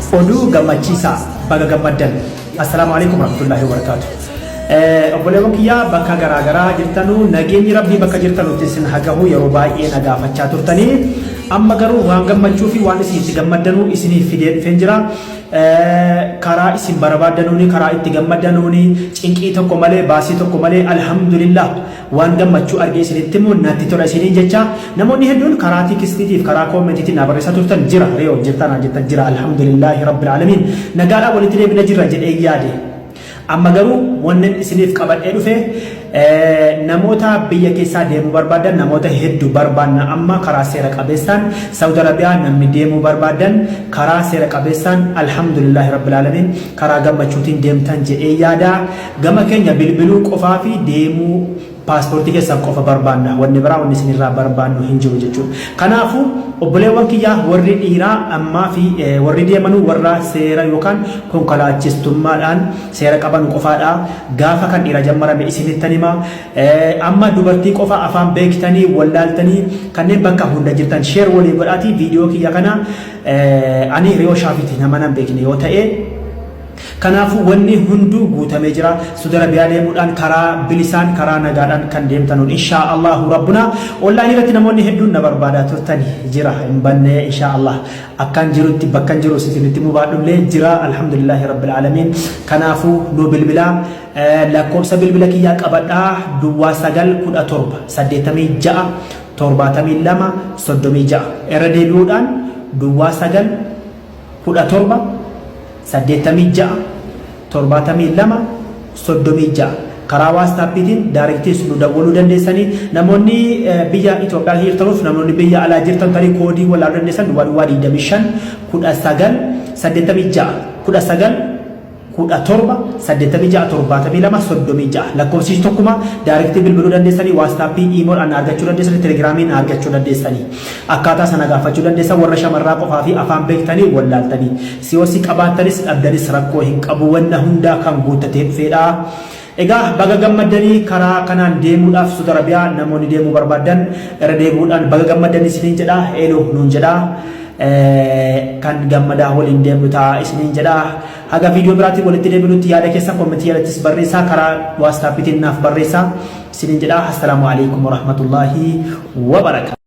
Oduu gammachiisaa baga gammaddan. Assalaamu alaikum warahmatullahi wabarakatuh. Obboleewwan kiyyaa bakka garaa garaa jirtanu, nageenyi Rabbii bakka jirtanutti isin hagahu. Yeroo baay'ee na gaafachaa turtanii, amma garuu waan gammachuu fi waan isin itti gammaddanuu isiniif fidee dhufeen jira. Karaa isin barbaaddanuuni, karaa itti gammaddanuuni, cinqii tokko malee, baasii tokko malee, alhamdulillah, waan gammachuu argee isinitti immoo natti tola isiniin jecha. Namoonni hedduun karaa textiitiif karaa commentiitiin na barreessaa turtan. Jira reeyoo jirtaa naan jettan. Jira, alhamdulillahi rabbil aalamiin, nagaadhaan walitti deebina jirra jedhee yaade. Amma garuu wannan isiniif qabadhee dhufe, namoota biyya keessaa deemuu barbaadan, namoota hedduu barbaanna. Amma karaa seera qabeessaan Saudi Arabiyaa namni deemuu barbaadan, karaa seera qabeessaan, alhamdulillahi rabbil aalamiin, karaa gammachuutiin deemtan jedhee yaada. Gama keenya bilbiluu qofaa fi deemuu paaspoortii keessan qofa barbaanna. Wanni biraa wanni isinirraa barbaannu hin jiru jechuudha. Kanaafuu obboleewwan kiyyaa warri dhiiraa ammaa fi warri deemanuu warra seera yookaan konkolaachistummaadhaan seera qaban qofaadha. Gaafa kan dhiira jammarame isinittan hima. Amma dubartii qofa, afaan beektanii wallaaltanii, kanneen bakka hunda jirtan share walii godhaatii viidiyoo kiyya kana. Ani Riyoo Shaafiti nama nan beekne yoo ta'e. Kanaafuu wanni hunduu guutamee jira. Saudi Arabiyaa deemuudhaan karaa bilisaan, karaa nagaadhaan kan deemtanuun, inshaa Allahu rabbuna. Onlaayinii irratti namoonni hedduun na barbaadaa turtani, jira, hin banne. Inshaa Allah akkaan jirutti bakkan jiru isinitti mubaadhullee jira, alhamdulillahi rabbil aalamiin. Kanaafuu nu bilbilaa, lakkoofsa bilbila kiyyaa qabadhaa: 0917 86 72 36. Irra deebi'uudhaan 0917 86 72 36. Karaa WhatsAppiitiin directiis nu dawwaluu dandeessanii. Namoonni biyya Itoophiyaa jirtanuuf, namoonni biyya alaa jirtan tarii koodii wallaaluu dandeessan: 0025 19 86 19 17 86 72 36. Lakkoofsichi tokkuma. Directii bilbiluu dandeessanii, WhatsAppii, imoodhaan argachuu dandeessanii, Telegramiin argachuu dandeessanii, akkaataa sana gaafachuu dandeessan. Warra shamarraa qofaa fi afaan beektanii wallaaltanii, COC qabaattanis dhabdanis rakkoo hin qabu, wanna hundaa kan guuttatee dhufeedha. Egaa baga gammaddanii. Karaa kanaan deemuudhaaf Saudi Arabiyaa namoonni deemuu barbaadan, irra deebi'uudhaan baga gammaddanii isiniin jedha. Eeloo nuun jedha, kan gammadaa waliin deemnu ta'a isiniin jedha. Haga viidiyoo biraatiin walitti deebinutti yaada keessan commentii jalattis barreessaa, karaa WhatsAppiitiin naaf barreessaa isiniin jedha. Assalaamu alaikum warahmatullaahi wabarakaatu.